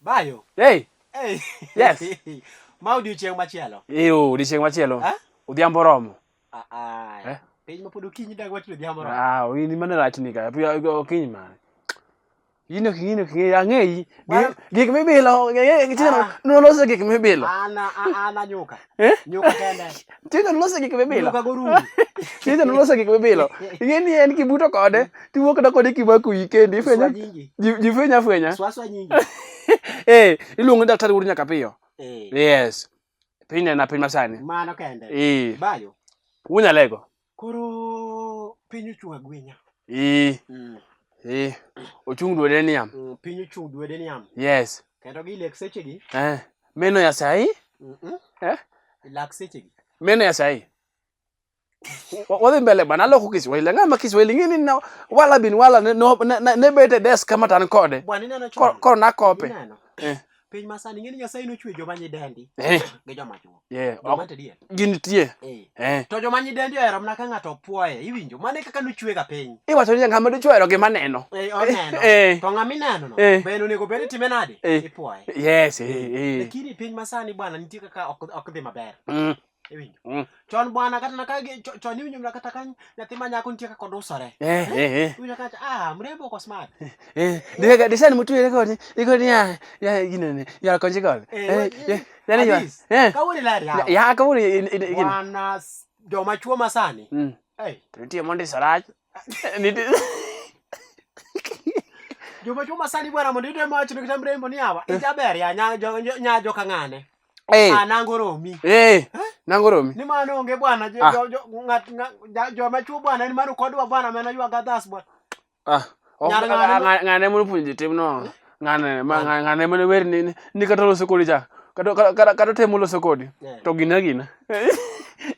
Bayo. Hey. Hey. Yes. Ma odiochieng' machielo. Iyo, odiochieng' machielo. Eh? Odhiambo romo. Ah, ah. Eh? Piny ma pod okinyi dag wach odhiambo romo. Ah, in mane rach ni ka. Okinyi mane. In ok ing'e ok ing'e ang'eyi. Bwana- Gik mibilo, Ah. noloso gik mibilo. An an anyuka. Eh? Nyuka kende. Tinde noloso gik mibilo. Nyuka gorungu. Tinde noloso gik mibilo. Ing'e ni en kibuto kode, tiwuok kata kode kimako iyi kendi, Swa ifwenyo. nyingi. Ji fwenya fwenya. Swa swa nyingi. Eh, iluongo ni daktari wuod nyakapiyo. Eh. Yes. Piny nena piny masani. Mano kende. Eh. Bayo. Wunyalego. Koro piny ochung' agwinya. Eh. Mm. Eh. Ochung' dwede niam. Piny ochung' dwede niam. Yes. Kendo gi lek sechegi. Eh. Meno ya sahi? Mm -mm. Eh? Lak sechegi. Meno ya sahi? Wadhi mbele bana aloko Kiswahili. Ang'ama Kiswahili ng'e ni na wala bin wala ne, no, ne, ne, ne bet e desk kama to an kode. Bwana ineno Koro chon. koro nakope. Ineno. Eh. Piny masani ing'e ni Nyasaye nochweyo joma nyidendi Eh. gi joma chwo. Yeah. Joma Ok, to dier. gintie. Eh. Eh. To joma nyidendi ohero mana ka ng'ato puoye, iwinjo? Mano e kaka nochwe ga piny. Iwacho ni ng'ama dichwo ohero gima neno. Eh, oneno. Eh. To ng'ama ineno no, Eh. bende onego bed ni time nade? Eh. Ipuoye. Yes, eh, eh. Lakini piny masani bwana nitie kaka ok ok dhi maber. Iwinjo? Chon bwana kata na ka chon iwinjo mana kata ka nyathi ma nyako nitie kaka odusore. Eh, eh, eh. Iwinjo kacha, ah, mrembo uko smart. Eh, diga design mutuyere kodi. Ikoni ya ya ginene. Ya konji kod. Eh, Eh, eh, yani ya. Adis, Eh. Kawuono iler yawa. Ya kawuono in Bwana joma chuo masani. Hey. To nitie mondiso rach. Nitie Joma chuo masani bwana mondo iyude mach ni kata mrembo ni yawa. Ijaber ya nya jo nya joka ng'ane. Eh. Ah, nango romi. Eh. Nango romi. Ni mano onge bwana jo Ah. jo jo ng'at ng'a- joma chuo bwana ni mano kodwa bwana mena ywaga dhas bwana. Ah. Ok, Nyar ng'ane ma- ng'ane mono puonjo ji timno. Ng'ane ma ng'ane mane wer ni ni kata loso kodi cha. Kata kata kata temo loso kodi. Yeah. To gina gina.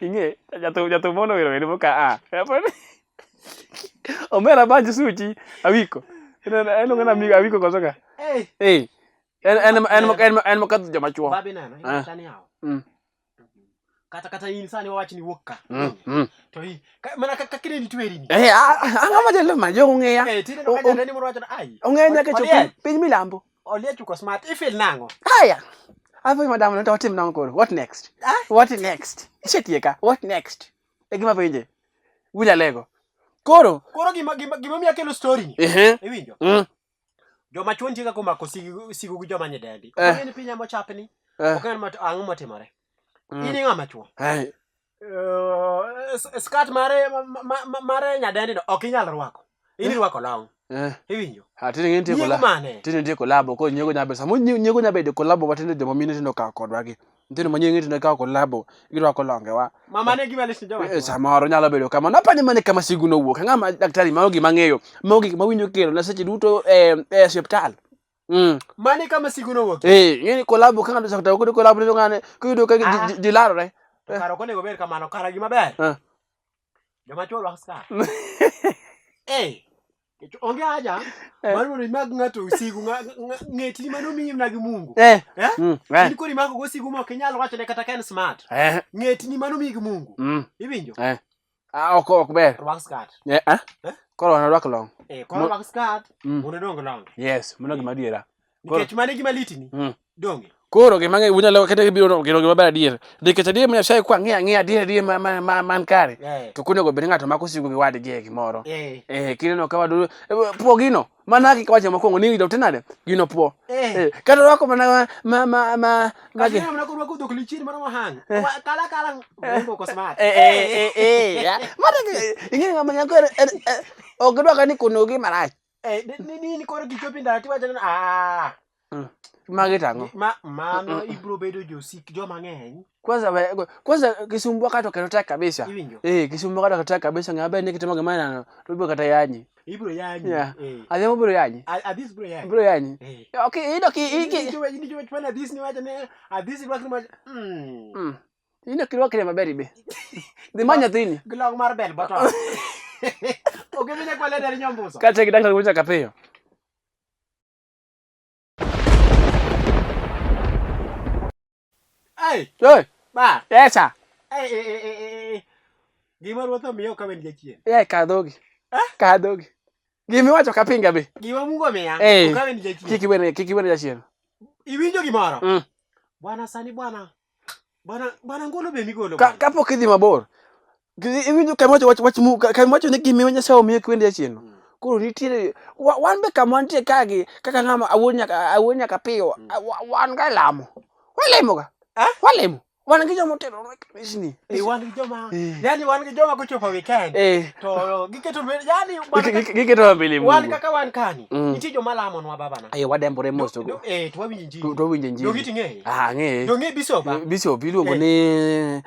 Ing'e jathum jathum mono wero wende moka a. Omera banjo suchi awiko. En en en amigo awiko koso ka. Eh, Eh. En en en en en mokadho joma chuo. babi neno, Ah. kata ni yawa. Kata kata in sani wawach ni wuok ka. To i ka, mana kaka kineni twerini. Eh, ang'o ma jalo ma jogo ong'eya. Eh, tineno ka janeni moro wacho ni ai. Ong'eya nyaka chop Oliech, piny milambo. Oliech uko smart. Ifil nang'o? Haya. Apo madam no to watim nang'o koro? What next? Ah? What next? Isetieka. What next? E gima penje. Winja lego. Koro, Koro gima gima gima miyo akelo story ni. ehe. Iwinjo? Joma chuo nitie kaka omako sigu sigu gi joma nyidendi. Eh. Ok ong'e ni piny ema ochapni. Ok ong'e ni ang'o motimore. In ing'ama chuo. Eh. Skat mare mare nyadendi no ok inyal rwako. In irwako long. Eh. Iwinjo? Ah, tinde ng'e nitie Nyiego kola. mane? Tinde nitie kolabo, koro nyiego nyabedo. Samo nyiego nyabedo kolabo ma tinde joma mine tinde okawo kodwa gi. Nyithindo ma nyiri tinde kawo kolabo, girwako longewa. Ma mano e gima lit ne joma Eh, chuo. samoro nyalo bedo kamano. Apani mane kama sigu nowuok. Ang'ama daktari mago gima ang'eyo. Mago gik mawinjo kelo na seche duto e e osiptal. Mano e kama sigu nowuok. Eh, ing'e ni kolabo ka ng'ato osechako kode kolabo to ng'ane kiyudo ka Ah. ji larore. To kara ok onego bed kamano. Kara gima ber. Eh. Joma chuo rwako skat. Eh. Nikech onge haja Eh. mar mondo imak ng'ato sigu ng'etni mano omiyi mana gi Mungu. Eh. Eh? Eh. In koro imako go sigu ma ok inyal wachone kata ka en smart. Eh. Ng'etni mano omiyi gi Mungu. Iwinjo? Eh. Ah, ok ok ber. Rwak skirt. Eh, ah? Eh? Koro wan rwak long. Eh, koro rwak skirt mondo idong long. Yes, mano gima adiera. Koro- Nikech mano e gima litni. Donge? Koro gima ng'e unyalo kata gibiro no gino gima ber adier. Nikech adier ma Nyasaye kwa ng'iyo ang'iya adier adier ma, ma, ma, man kare. Eh. To kunego bed ni ng'ato mako sigu gi wadgi e gimoro. Eh. Eh, kineno ka wadu puo gino. Mana kaka wacho mokwongo ni ino tinade gino puo. Eh. Eh, kata rwako mana ma ma ma ma Kata ineno mana korwako dhok lichien mano mohang. Kala kala mrembo uko smart. Eh, eh, eh, eh, ya. Mano ing'e ng'ama nyako ok dwa ni kunogi marach. Eh, ni ni koro kichopo e ndara tiwacho ni ah. Magi tang'o? Ma mano ibro bedo josik joma ng'eny. Kwanza kwanza Kisumbwa ka to kendo tek kabisa. Iwinjo? Eh, Kisumbwa ka to tek kabisa ng'ama ber ni kitimo gima ineno to ibiro kata yanyi. Ibro yanyi. Yeah. Eh. Adhiambo biro yanyi. Adhis bro yanyi. Biro yanyi. Eh. Ok, iyudo ki iki. Nitie wach mana adhis ni wacho ni adhis irwakri ma. Ino kirwakri maber ibe. Dhi many nyathini. Gi long mar bel bottom. Ok ibi nyaka leder nyombuso. Kaachiel gi Daktari Mucha Kapiyo. Hey, Oi, ba. yes sir. Hey, hey, hey, hey, hey. Gima ruoth omiya ok aweni jachien. Eh, ka dhogi. Eh? Ka dhogi. Gima iwacho kapinga be. Gima Mungu omiya Eh. ok aweni jachien. Kik iwene, kik iwene jachien. Iwinjo gimoro? Bwana sani bwana. Bwana bwana ngolo be migolo. Ka kapok idhi mabor. Iwinjo kama wacho wach wach mu kama wacho ni gimi Nyasaye omiye kwendi achien. Koro nitiere wan be kama wantie kagi kaka ng'ama awuon nyaka piyo wan ga lamo. Walemo ga. Walemo. Wan gi joma otelo e kanisni. Eh, wan gi joma yani wan gi joma kochopo weekend to giketo yani giketo mbele Mungu. Wan kaka wan kani. Nitie joma lamonwa babana. Ayo wadembore mos to. Eh to wawinjo injili. To wawinjo injili. Donge ting'eye? Ah, ang'eye. Donge bishop? Bishop iluongo ni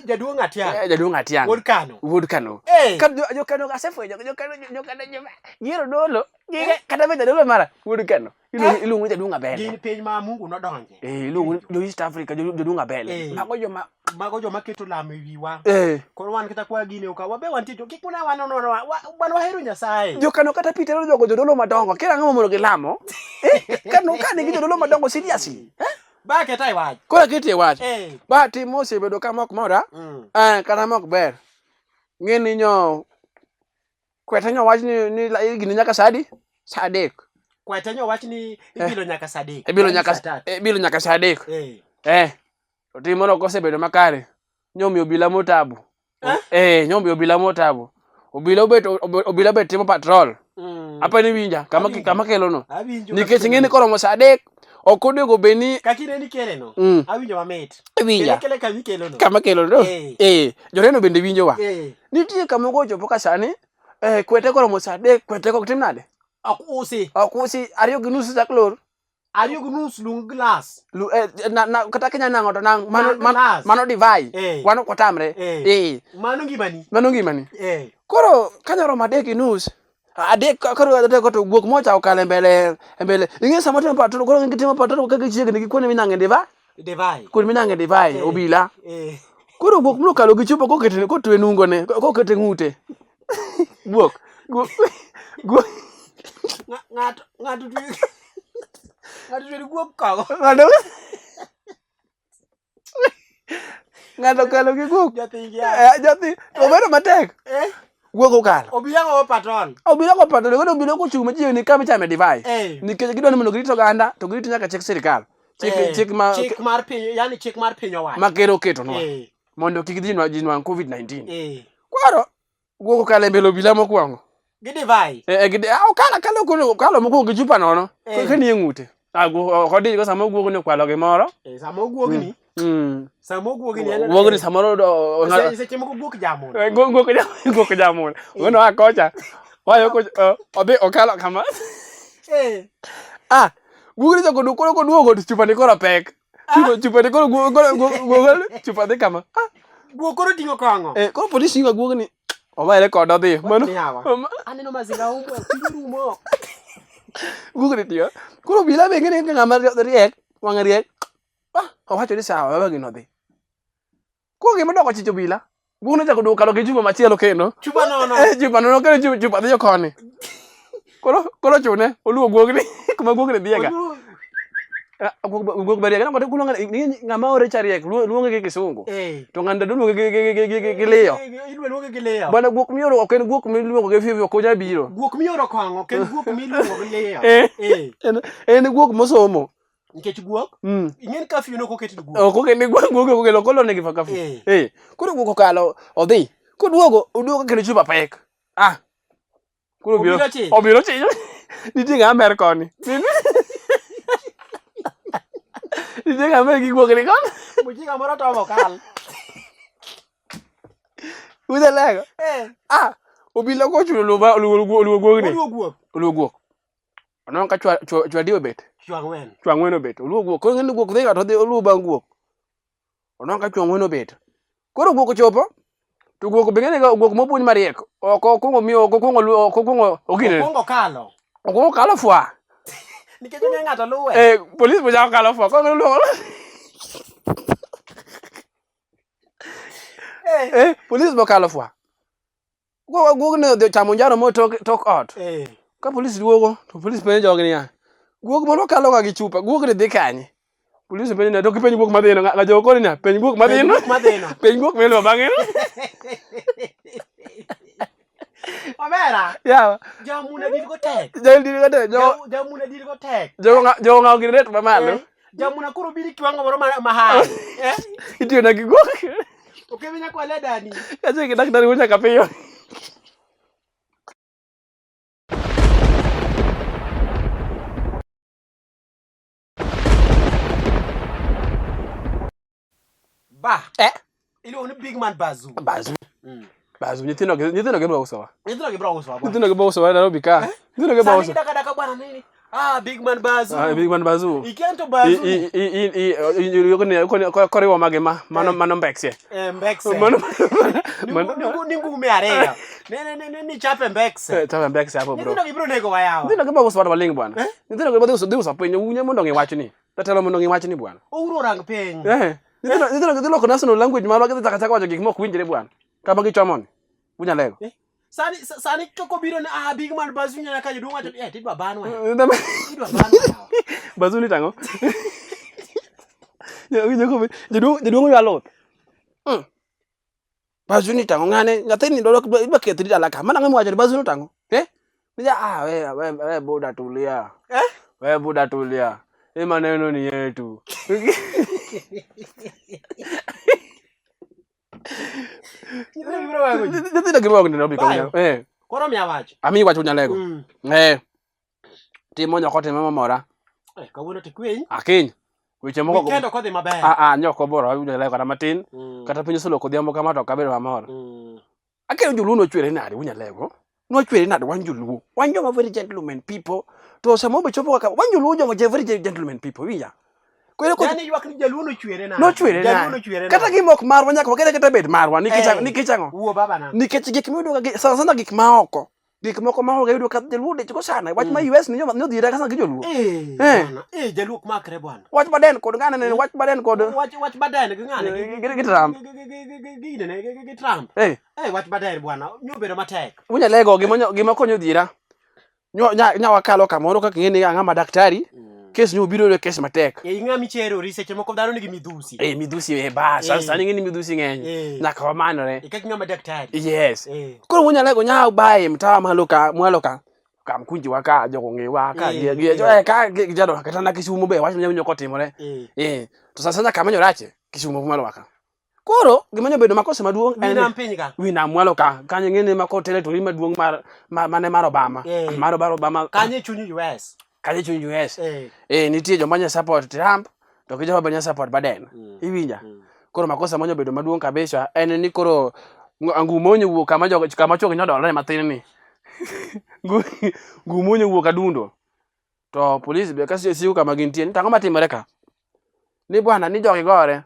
Jaduong' Atiang'. Jaduong' Atiang'. Wuod Kano. Wuod Kano. Ka jo Kano asefwenyo jo Kano jo Kano joma giero dolo. Kata be jadolo mara wuod Kano. Iluongo ni jaduong' Abele. Gin piny ma Mungu nodonje. Iluongo ni jo East Africa jaduong' Abele. Mago joma mago joma keto lamo e wiwa. Koro wan kata kwa gine ok wabe wantie to kik una wan wan wahero Nyasaye. Jo Kano kata Peter jogo jodolo madongo. Kira ang'o mondo gilamo? Kano ka nigi jodolo madongo seriously. Ba keta e wach. Koro aketi e wach. Ba tim osebedo ka mok mora. Kata mok ber. Ng'e ni nyo kwete nyo wach ni gini nyaka saa adi? Saa adek. Kwete nyo wach ni ibilo nyaka saa adek. Ibilo nyaka ibilo nyaka saa adek. To tim moro ok osebedo makare. Nyomiyo obila motabu. Nyomiyo obila motabu. Obila obet obila bet timo patrol. Apa ni winja kama kama kelo no. Nikech ng'e ni koromo saa adek ok onego bed ni kaka ineni kele no. Awinjo mamit. Winja. Kele kama ikelo no. Kama kelo no. Joneno bende winjowa. Nitie kama ochopo ka sani kwete koromo saa adek kwete ok tim nade? Ok usi. Ok usi 2:30 chak lor. 2:30 lung glass. Kata kinya nang'o to nang' mano divai. Wan ok watamre. Mano ngimani. Mano ngimani. Koro kanyoromo 3:30 adek koro adek to guok mocha okalo e mbele e mbele. Ing'e sama timo patrol koro gitimo patrol ka gichiegni gi kuonde minang'e divai. Divai. Kuonde minang'e divai obila. Koro guok mokalo gi chupa kokete kotwe nungone kokete ng'ute. Guok. Guok. Guok. Ng'ato ng'ato ng'ato twe guok kogo. Ng'ato ng'ato okalo gi guok. Jathi gi. Jathi obedo matek. Guok okalo. Obila go patrol. Obila go patrol. Koro obila kochung' machiegni kama ichame divai. Nikech gidwa ni mondo girit oganda to girit nyaka chik sirikal. Chik ma chik mar piny, yani chik mar piny owacho. Ma ker oketonwa. Mondo kik ji nwang' COVID-19. Koro guok okalo e mbele obila mokwongo. Gi divai. Okalo akalo koro okalo mokwongo gi chupa nono. Ka nie ng'ute. Ok odich go sama guogni okwalo gimoro. Sama oguogni. Sama oguogni en guogni samoro seche moko guok jamon. Guok jamon. Ono a kocha. Wayo kocha odhi okalo kama. Ah, guogni chako duogo koro koduogo to chupa ni koro pek. Chupa ni koro guok chupa dhi kama. Guok koro ting'o kong'o. Koro polisi yuga guogni owere kod odhi. Mano aneno mazinga ombwe piny rumo. Guogni tiyo. Koro obila be ng'e ni ng'ama riek, wang'e riek. Owacho ni sawa, wewe gino dhi. Koro gima doko chich obila. Guogni ochako duogo kalo gi chupa machielo kendo. Chupa nono. Chupa nono kendo chupa dhi koni. Koro chune oluwo guogni kuma guogni dhiye ga. Guok be riek ng'ama ore cha riek luonge gi kisungu. To ng'ano to luonge gi liyo. Iluonge gi liyo. Bwana guok mioro ok en guok miluongo gi fifi ok onya biro. Guok mioro kong'o ok en guok miluongo gi liyo. En guok mosomo. Nikech guok, ing'e ni kafyu ne ok oket ni guok. Ok oket ni guok, guok ok okelo negi kafyu. Koro guok okalo odhi. Koduogo, oduogo kendo chupa pek. Ah. Koro obiro chich. Obiro chich. Nitie ng'ama mer koni. Nitie ng'ama mer gi guok ni koni. Mujinga moro to okal. Uselego. Ah, obila kochuno oluwo guogni. Oluwo guok. Oluwo guok. Onwang'o ka chwo adi obet? Chwo ang'wen. Chwo ang'wen obet. Oluwo guok. Koro ing'e ni guok dhi ga to odhi oluwo bang' guok. Onwang'o ka chwo ang'wen obet. Koro guok ochopo, to guok be ing'e ni guok mopuonj mariek. Ok okwongo miyo, ok okwongo ok okwongo ogine. Okwongo kalo. Okwongo kalo fwa. Nikech ong'e ng'ato luwe. Polis be chako kalo fwa. Koro luwo. Polis be okalo fwa. Guok ne odhi ochamo njaro mo tok ot. Ka polis duogo, to polis penjo jogi niya, guok moro kalo ga gi chupa, guok ni dhi kanye? Polis penjo niya, to kipenj guok madhino, ng'a jogo koni niya, penj guok madhino. Penj guok miluwo bang'e. Omera. Yawa. Jamuna dil go tek. Jamuna dil go tek. Jamuna dil go tek. Jogo ng'awo gin rate mamalo. Jamuna koro biri kiwango moro ma high. Eh? Itiyo na gi guok. Okebi nyakwale dani. Kachiel gi daktari wuocha kapiyo. Ba. Eh. Iluongo ni big man Bazu. Bazu. Bazu nyithindo gi bro usowa. Nyithindo gi bro usowa bwana. Nyithindo gi bro usowa Nairobi ka. Nyithindo gi bro Sani usowa. gidaka daka bwana nini? Ah, big man Bazu. Ah, big man Bazu. Ikianto Bazu. I koriwo mage ma mano mano mbekse. Eh, mbekse. Mano mano Ni ngume ariyo. Ne ne ne ni chape mbekse. Chape mbekse hapo bro. Nyithindo gi bro nego wayawa. Nyithindo gi bro usowa maling bwana. Nyithindo gi bro dhi uso piny unye mondo ng'i wachni. Jatelo mondo ng'i wachni bwana. Ouro rang piny. Eh. Nyithindo gi loko national language marwa gidhi chaka chaka wacho gik mok winjre bwana. Kama gichomo ni. Unyalego. Sani sani koko biro ni ah big man Bazu nyaka ka jaduong' wacho eh tidwa banwa. Tidwa banwa. Bazu ni tang'o? Jaduong' jaduong' ywa luth. Bazu ni tang'o ng'ane nyathini dwaro idwa kethri dala ka. Mana ang'o miwacho ni bazu ni tang'o? Eh? Nija ah we we we buda tulia. Eh? We buda tulia. Hii maneno ni yetu. Nyithindo gi biro wang'o ji. Nyithindo gi wang'o Nairobi ka. Bayo. Eh. Koro miya wach. Ami wach unyalego. Eh. Timo nyoko timo momora. Eh, kawuono to kwiny. Akiny. Weche moko Weekend ok odhi maber. Ah ah nyoko bora unyalego kata matin. Kata piny oseloko odhiambo kama to ok abedo mamor. Akelo joluo nochwere nade unyalego? Nochwere nade wan joluo? Wan joma very gentlemen people. To sama obechopo kaka wan joluo joma very gentlemen people winja. Koro ko Yani ywak ni jaluo nochwere nade. nochwere Jaluo nade? nochwere Kata nade. gima ok marwa nyaka wakete kata bed marwa nikech Eh. nikech ang'o? Wuo baba na. Nikech gik miyudo ka sana sana gik ma oko. Gik moko ma oko iyudo ka joluo dich go sana. Wach ma US ni nyodhira ka sana gi joluo. Eh, Eh. bwana. Eh, jaluo ok makre bwana. Wach Biden kod ng'ane nene wach Biden kod Wach wach Biden gi ng'ane gi Trump. Gi gi gi Trump. Eh, Eh, wach Biden bwana, nyobedo matek. unyalego gima gima konyo dhira. Nya wakalo kamoro kaka ing'e ni ng'ama daktari. Kes ni obiro e kes matek. Eh, ing'a micherori seche moko dhano nigi midhusi. Eh, midhusi eh bas, Eh. sani ing'e ni midhusi ng'eny. Eh. Nyaka wamanore. E kaka ng'ama daktari. Yes. Eh. Koro unyalego nya baye mtaa malo ka mwalo ka kamkunji wa ka jogo ng'e wa ka Eh, gi eh. eh ka gi jado kata na Kisumu be wach nyanyo kotimore. Eh. Eh, to sasa nyaka manyo rache Kisumu mwalo waka. Koro gima nyobedo makosa maduong' en Wi nam piny ka. wi nam mwalo ka kanyo ing'e ni mako territory maduong' mar mane mar Obama. Eh. Mar mar Obama Kanyo e chuny US. kanyo e chuny US. Eh. Eh, nitie joma nya support Trump to gi joma be nya support Biden. Iwinja? Koro makosa manyo bedo maduong' kabisa en ni koro ngumo onyo wuok kama jogo kama chuogi nyodolore mathin ni. Ngumo onyo wuok adundo. To polis be kasi siko kama gintie ni tang'o matimore ka? Ni bwana ni jogi gore.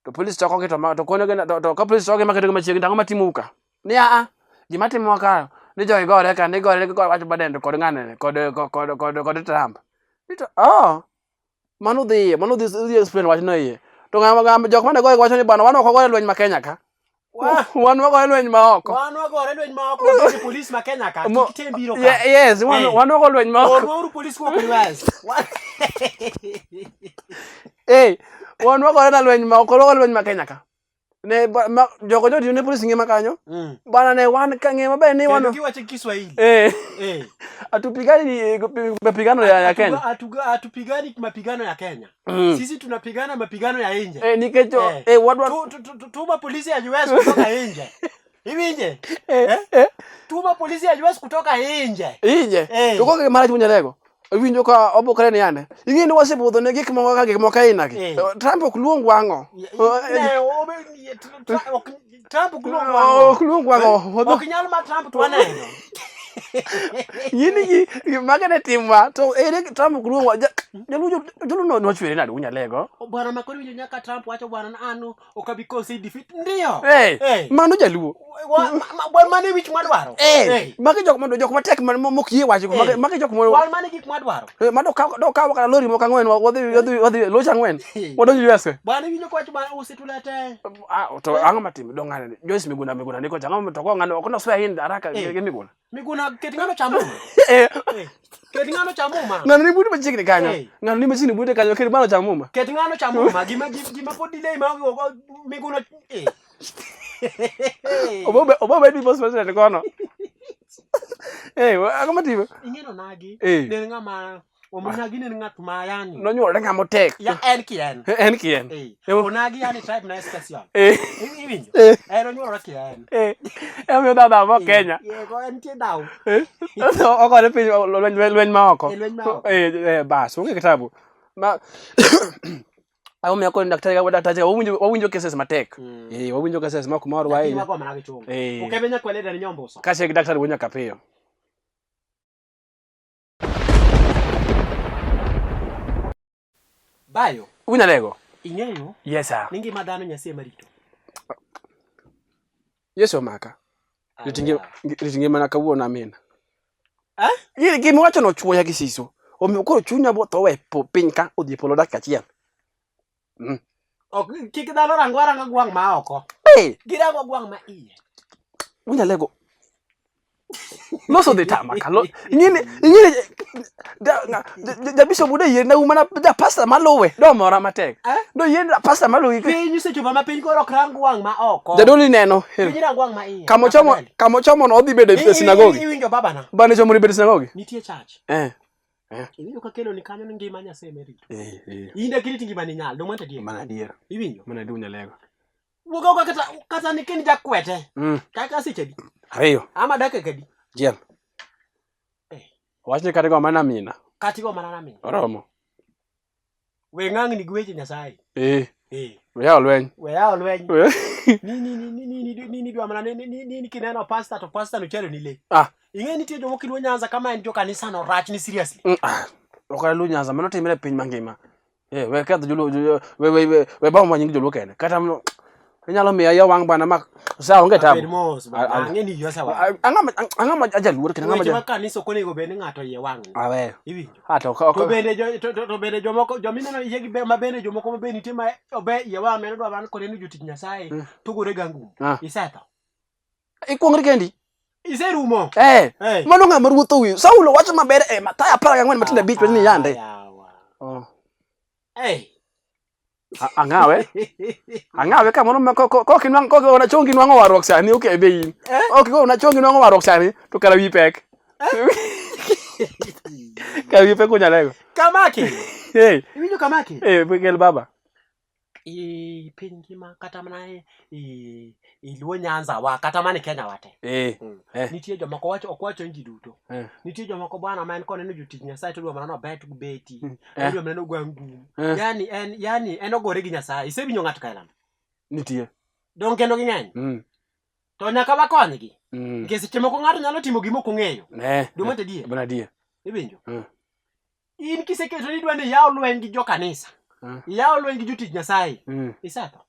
To polis chokogi to to konogi to ka polis chokogi maketogi machiegni tang'o matimou ka? Ni a a gima timowa ka ni jogi gore ka ni gore gore wach Biden to kod ng'ane kod kod kod kod Trump. Ni to oh mano dhi iye mano dhi dhi explain wachno iye. To ng'ama ng'ama jok mane goye wacho ni bwana wan ok wagoyo lweny ma Kenya ka. Wan wagoyo lweny ma oko. Wan wagore lweny ma oko wabende polis ma Kenya ka kik tem biro ka. Yes, wan Eh. wan wago lweny ma oko. Orwauru polis kowuok US. Eh, wan wagore na lweny ma oko, wago lweny ma Kenya ka. Ne ma, jogo jotiyo ne polis ngima kanyo. Bana ne wan ka ng'e maber ni wan Kendo giwacho gi Kiswahili. eh Eh. atupigani mapigano ya Kenya. Hatupigani mapigano ya Kenya. Sisi tunapigana mapigano ya nje. Eh, nikech Eh. eh wadwa Tuma polisi ya US kutoka nje. Iwinje? eh, eh, Tuma polisi ya US kutoka nje. inje. Eh. To kok marach munyalego. Iwinjo ka obokre ni yande. Ing'e ni wasebudho ne gik moko ka gik moko aina gi. Eh. Trump ok luong wang'o. Ne, Trump ok luong wang'o. Ok luong wang'o. Ok nyal ma Trump to waneno. Yini gi mage ne timwa to ere Trump ok luong wa jaluo jaluo no nwachwere nade unyalego. Bwana makori winjo nyaka Trump wacho bwana an ok abi concede defeat. Ndio. Eh, Eh. mano jaluo. Wan mane wich mwadwaro. Eh, Eh. magi jok mondo jok matek man mok yie wacho Eh. magi jok mo Wan mane gik mwadwaro. ma do kaw do kaw kata lori moko ang'wen wadhi wadhi wadhi loch ang'wen wadonjo US. Bwana winjo kwacho bwana usetulete. Ah, to ang'o matim do ng'ane Joyce Miguna Miguna niko cha ang'o to ko ng'ano ok noswear in haraka Eh. gi Miguna. Miguna ket ng'ano cham muma. Eh, Eh. Ket ng'ano cham muma. ng'ano ni bute machiegni kanyo. Eh. Ng'ano ni machiegni bute kanyo ket mano cham muma. Ket ng'ano cham muma. Gima gima pod delay ma Miguna eh. Obo obo bed people's president kono. Eh, ang'o matime? Ing'eno nagi. Eh. Ne ng'ama Onagi ne en ng'at ma yani. Nonyuolre ng'ama otek. Ya en kien. En kien. Eh. Onagi yani tribe na special. Eh. Iwinjo? Eh. En onyuolore kien. Eh. Emomiyo dhaw dhaw ma Kenya. Eh, ko en tie dhaw. Eh. Okone piny lweny lweny ma oko. Eh, lweny ma oko. Eh, eh, bas, onge kitabu. Ma Emomiyo akoni daktari ka daktari wawinjo wawinjo cases matek. Mm. Eh, wawinjo cases ma ok morwa Lakini ahinya. wago mana gi chungo. Eh. Okebe nyakwele ni nyombuso. Kaachiel gi daktari wuod Nyakapiyo. Bayo, Unyalego? ing'eyo Yes sir. ni ngima dhano Nyasaye ema rito. Yesu omaka. Rit rit ngimana kawuono amin. Eh? Gima iwacho no chuoya gi siso. Omiyo koro chunya bo tho we piny ka odhi e polo dakika achiel. Ok kik dhano rangwa aranga gwang' ma oko. Hey! Girango gwang' ma iye. Unyalego. Loso dhi tama ka. Ing'eni ing'eni jabiso bude yie na mana ja pastor maluwe. Do mora matek. Eh? Do yie na pastor maluwi. Piny osechopo ma piny koro ok rang wang' ma oko. Jadolo ineno. Piny rang wang' ma iye. Kamochomo Tafadhali. kamochomo no odhi bedo e sinagogi. Iwinjo babana. Bane chomo ni bedo e sinagogi. Nitie church. Eh. Iwinjo ka kelo ni kanyo ni ngima Nyasaye ema rito. Eh, eh. In dak irit ngimani nyal, dong' mano to adier. Mana adier. Iwinjo? Mana adier Unyalego. Wuog oko kata kata ni kin jakwete. Kaka seche adi? Ariyo. Ama dakika adi? Achiel. Eh. Wachni kata go mana mina. Kata igo mana namina. Oromo. We ng'ang'ni gi weche Nyasaye. Eh. Eh. Weyawo lweny. We yawo lweny. We- Ni ni ni ni ni ni ni ni dwa mana ni ni ni ni kineno pastor to pastor no chalo ni le. Ah. Ing'e nitie jomoko iluo Nyanza kama en jo kanisa no rach ni seriously. Ah. Ok aluw Nyanza, mano timre e piny mangima. Eh, we ketho joluo, we we we we bawo nying joluo kende. Kata mno inyalo miya iya wang' bana ma sa onge Bed tabu. mos bana. Ang'e ni iyo osewang'. Ang'o ma ang'o ma ajaluor kendo ang'o ma Weche ja mag kanisa ok onego bed ni ng'ato iye wang'. Aweyo. Iwinjo? Ah to ok To bende jo to, to, to bende jomoko jomineno iye gi ber ma bende jomoko ma bende nitie ma obe iye wang' meno dwa mana koneno jotich Nyasaye to gore gangum. Ah. Isetho. Ikuongri kendi. Iserumo. Eh. Eh. Mano ng'ama ruoth owiyo. Saulo wacho maber e Mathayo 14 matindo abich ni yande. Yawa. Oh. Eh. Ang'awe. Ang'awe kamoro ma ko ko kinwang' ko ona chongi nwang'o warruok sani ok be in. Ok ko ona chongi nwang'o warruok sani to kara wi pek. Kara wi pek unyalego. Kamaki. Hey, Iwinjo kamaki? eh kel baba. I piny ngima kata mana i i Luo Nyanza wa kata mana i Kenya wa te. Eh. Eh. Nitie jomoko wacho ok wacho ni ji duto. Eh. Nitie jomoko bwana ma en koneno jotich Nyasaye to odwa mana nobet gi beti. Eh. Odwa mana nogo angum. Eh. Yani en yani en ogore gi Nyasaye. Isewinjo ng'ato kaelano? Nitie. Dong kendo ging'eny. To nyaka wakonygi. Nikech seche moko ng'ato nyalo timo gima ok ong'eyo. Eh. Dong mano to adier. Bana adier. Iwinjo? Mm. In kiseketo ni idwa ni iyaw lweny gi jokanisa. Iyaw lweny gi jotich Nyasaye. Isetho.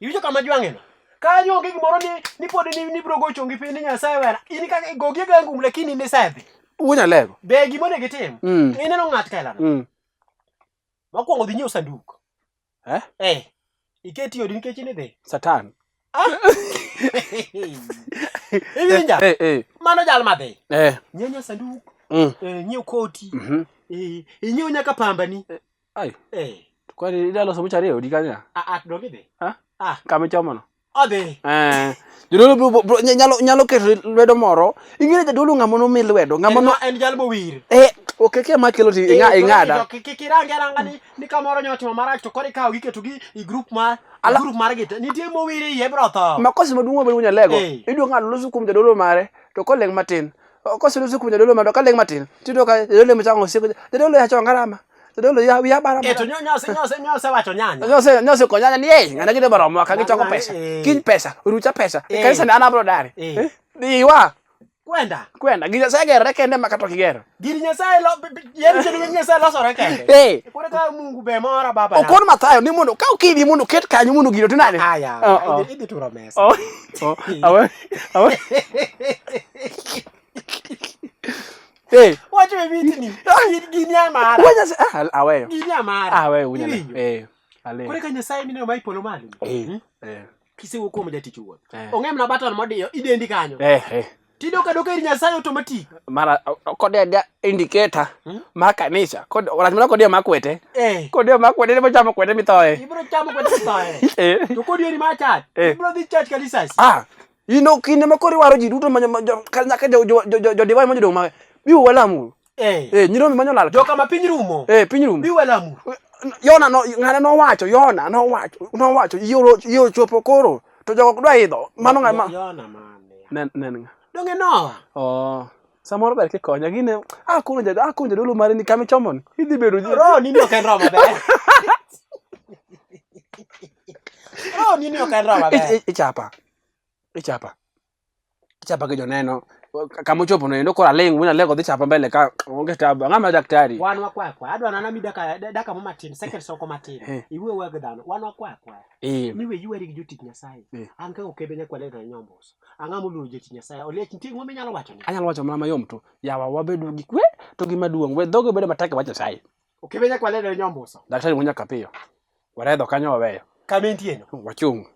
Iwinjo kama jwang'eno? Kanyo onge gimoro ni ni pod ni ni biro go chongi piny ni Nyasaye wera. In kaka gogi gi angum lakini in isedhi. Unyalego. Be gima onego itim? Ineno ng'at kaelano? Mokwongo dhi nyiew sanduk. Eh? Eh. Iketi odi nikech in idhi. Satan. Iwinja? Eh eh. Mano jal madhi. Eh. Nyiew nya sanduk, nyiew koti, Mhm. inyiew nyaka pambani. Ai. Eh. Kwani idwa loso bucha ariyo odi kanyo? A a dong idhi. Ah? Ah, Kama ichomo no. odhi. Eh. Jodolo nyalo nyalo keto lwedo moro. Ing'e ni jadolo ng'ama nomi lwedo, ng'ama no En jal mowir. eh ok kia ma kelo ti ing'a ing'ada. To kik irange aranga ni ni kamoro nyo otimo marach to koro ikawo giketo gi i group mar Ala- group mar gi te. Nitie mowir iye bro tho. Makosa maduong' mabedo Unyalego. Eh. Iyudo ng'ato loso kuom jadolo mare to koleng' matin. Koseloso kuom jadolo mare to kaleng' matin. Tiyudo ka jadolo ema chako osieko. Jadolo ya chonga rama. Jadolo ya wiya bara. Eh to nyo nyo nyo nyo osewacho nyanya. Nyose nyose konyanya ni eh ng'ana gine baro mwaka gichoko pesa. Eh. Kiny pesa, rucha pesa. Eh. Kanisa ni an abro dare. Eh. Eh, Diwa Kwenda. kwenda. Gi Nyasaye gerre kende ma kata ok igero. Gir Nyasaye lo yer chenro mag Nyasaye losore kende. Eh. Koro ka Mungu be mora baba. na. Okon Mathayo ni mondo kaw kidi mondo oket kanyo mondo gino to nade? Aya. Oh, oh. Idhi idhi turo mesa. Oh, oh, awe, awe. Eh, Wacho e mitni. Gini amara. wa Nyasaye, ah, aweyo. Gini amara. Aweyo wunyane. Iwinjo? Eh, ale. Koro ka Nyasaye mineno ma i polo malo. Eh, Hmm? eh, Kisewuok kuom jatich wuoth. eh. Ong'e mana button modiyo idendi kanyo. Eh, eh. Tiyudo ka dok ir Nyasaye automatic. Mara kode adia indicator mar kanisa. Kod rach mana kodiyo mar kwete. Eh. Kodiyo mar kwete ibiro chamo kwete mithoe. Ibiro chamo kwete mithoe. Eh. To kodieri mar church. Eh. Ibiro dhi church kanisa. Ah, ino kinde ma koro iwaro ji duto ma nyaka jo divai ma jodong mage. Biuru walamuru. Eh. Eh, nyirombe manyolal. Joka ma piny rumo. Eh, piny rumo. Bi welamu. Yona no ng'ane nowacho, Yona nowacho, nowacho yie yie ochopo koro to jogo ok dwa idho. Mano ng'ama Yona mane. nen nen ng'a. Donge Noah. Oh. Samoro ber kikonya gine ah koro jadolo ah koro jadolo mari ni kama ichomo ni idhi bedo ji. Roho ni ni ok en roho maber. Roho ni ni ok en roho maber. Ichapa. Ichapa. Ichapa gi joneno. Kama ochopo no endo koro aling' wuon alego dhi chapa mbele ka onge tabu. Ang'ama daktari. Wan wakwaya akwaya. Adwa nana mi daka daka mo matin, seconds soko matin. Eh. Iwuo awuoya gi dhano. Wan wakwaya akwaya. Eh. Miwe yweri gi jotich Nyasaye. Eh. An ka okebe nyakwale to nyomboso. Ang'o moluoro jotich Nyasaye? Oliech nitie gima minyalo wacho ni. Anyalo wacho mana mayom to yawa wabedo gi kwe to gima duong' we dhoge bedo matek e wach Nyasaye. Okebe nyakwale to nyomboso. Daktari wuon nyaka piyo. Waredho kanyo waweyo. Kama entie no. Wachung'.